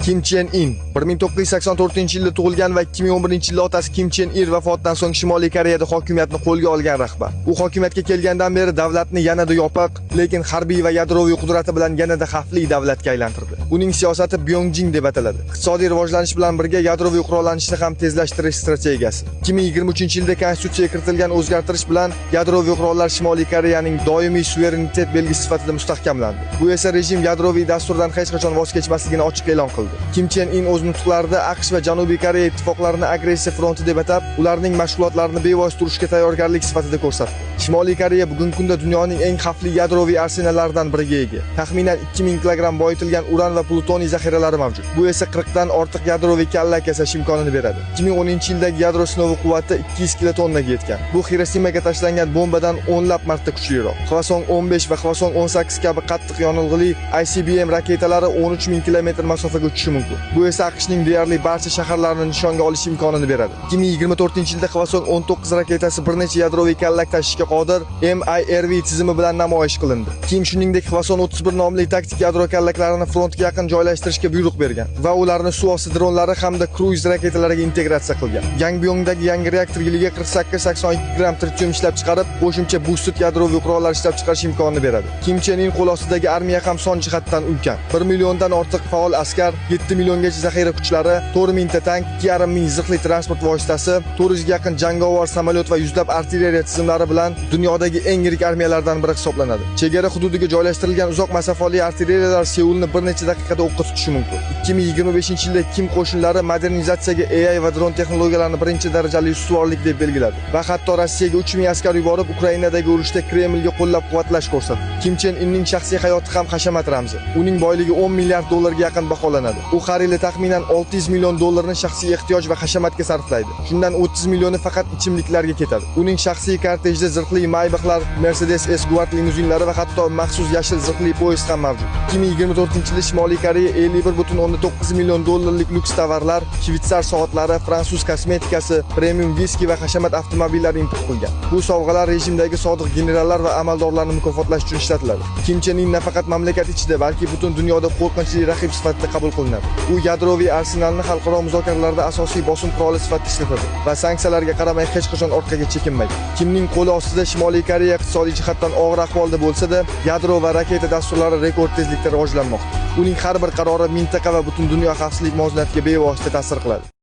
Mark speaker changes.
Speaker 1: Kim Chen In 1984-yilda tug'ilgan va 2011-yilda otasi Kim Chen Ir vafotidan so'ng Shimoliy Koreyada hokimiyatni qo'lga olgan rahbar. U hokimiyatga kelgandan beri davlatni yanada yopiq, lekin harbiy va yadroviy qudrati bilan yanada xavfli davlatga aylantirdi. Uning siyosati Byongjing deb ataladi. Iqtisodiy rivojlanish bilan birga yadroviy qurollanishni ham tezlashtirish strategiyasi. 2023-yilda konstitutsiyaga kiritilgan o'zgartirish bilan yadroviy qurollar Shimoliy Koreyaning doimiy suverenitet belgisi sifatida mustahkamlandi. Bu esa rejim yadroviy dasturdan hech qachon voz kechmasligini ochiq e'lon qildi. Kim Chen In o'z nutqlarida AQSh va Janubiy Koreya ittifoqlarini agressiya fronti deb atab, ularning mashg'ulotlarini bevosita urushga tayyorgarlik sifatida ko'rsatdi. Shimoliy Koreya bugungi kunda dunyoning eng xavfli yadroviy arsenallaridan biriga ega. Taxminan 2000 kilogramm boyitilgan uran va plutoniy zaxiralari mavjud. Bu esa 40 dan ortiq yadroviy kallak yasash imkonini beradi. 2010-yildagi yadro sinovi quvvati 200 kilotonnaga yetgan. Bu Xirosimaga tashlangan bombadan o'nlab marta kuchliroq. Hwasong 15 va Hwasong 18 kabi qattiq yonilg'ili ICBM raketalari 13 000 kilometr masofaga uchishi mumkin. Bu esa AQShning deyarli barcha shaharlarini nishonga olish imkonini beradi. 2024-yilda Hwasong 19 raketasi bir necha yadroviy kallak tashishga qodir MIRV tizimi bilan namoyish qilindi. Kim shuningdek Hwasong 31 nomli taktik yadro kallaklarini frontga yaqin joylashtirishga buyruq bergan va ularni suv osti dronlari hamda kruiz raketalariga integratsiya qilgan. Yongbiyongdagi yangi reaktor yiliga 48,82 gramm tritium ishlab chiqarib, qo'shimcha boosted yadroviy qurollar ishlab chiqarish imkonini beradi. Kim Chen In qo'l ostidagi armiya ham son jihatdan ulkan. 1 milliondan ortiq faol askar, 7 milliongacha zaxira kuchlari, 4 mingta tank, 2,5 ming zirhli transport vositasi, 400 ga yaqin jangovar samolyot va yuzlab artilleriya tizimlari bilan dunyodagi eng yirik armiyalardan biri hisoblanadi. Chegara hududiga joylashtirilgan uzoq masofali artilleriyalar Seulni bir necha daqiqada o'qqa tutishi mumkin. 2025-yilda Kim qo'shinlari modernizatsiyaga AI va dron texnologiyalarini birinchi darajali ustuvorlik deb belgiladi va hatto Rossiyaga 3000 askar yuborib, Ukrainadagi urushda Kremlga qo'llab-quvvatlash ko'rsatdi. Kim Chen Inning shaxsiy hayoti ham hashamat ramzi. Uning boyligi 10 milliard dollarga yaqin baholanadi. U har yili taxminan 600 million dollarni shaxsiy ehtiyoj va hashamatga sarflaydi. Shundan 30 millioni faqat ichimliklarga ketadi. Uning shaxsiy kortejida zirhli Maybachlar, Mercedes S-Guard limuzinlari va hatto maxsus yashil zirhli poyezd ham mavjud. 2024-yilda Shimoliy Koreya 51,9 million dollarlik lyuks tovarlar, shvetsar soatlari, fransuz kosmetikasi, premium viski va hashamat avtomobillar import qilgan. Bu sovg'alar rejimdagi sodiq generallar va amaldorlarni mukofotlash uchun ishlatiladi. Kim Chen In nafaqat mamlakat ichida, balki butun dunyoda qo'rqinchli raqib sifatida qabul qilinadi. U yadroviy arsenalni xalqaro muzokaralarda asosiy bosim quroli sifatida ishlatadi va sanksiyalarga qaramay hech qachon orqaga chekinmaydi. Kimning qo'li ostida Shimoliy Koreya iqtisodiy jihatdan og'ir ahvolda bo'lsa-da, yadro va raketa dasturlari rekord tezlikda rivojlanmoqda. Uning har bir qarori mintaqa va butun dunyo xavfsizlik muvozanatiga bevosita ta'sir qiladi.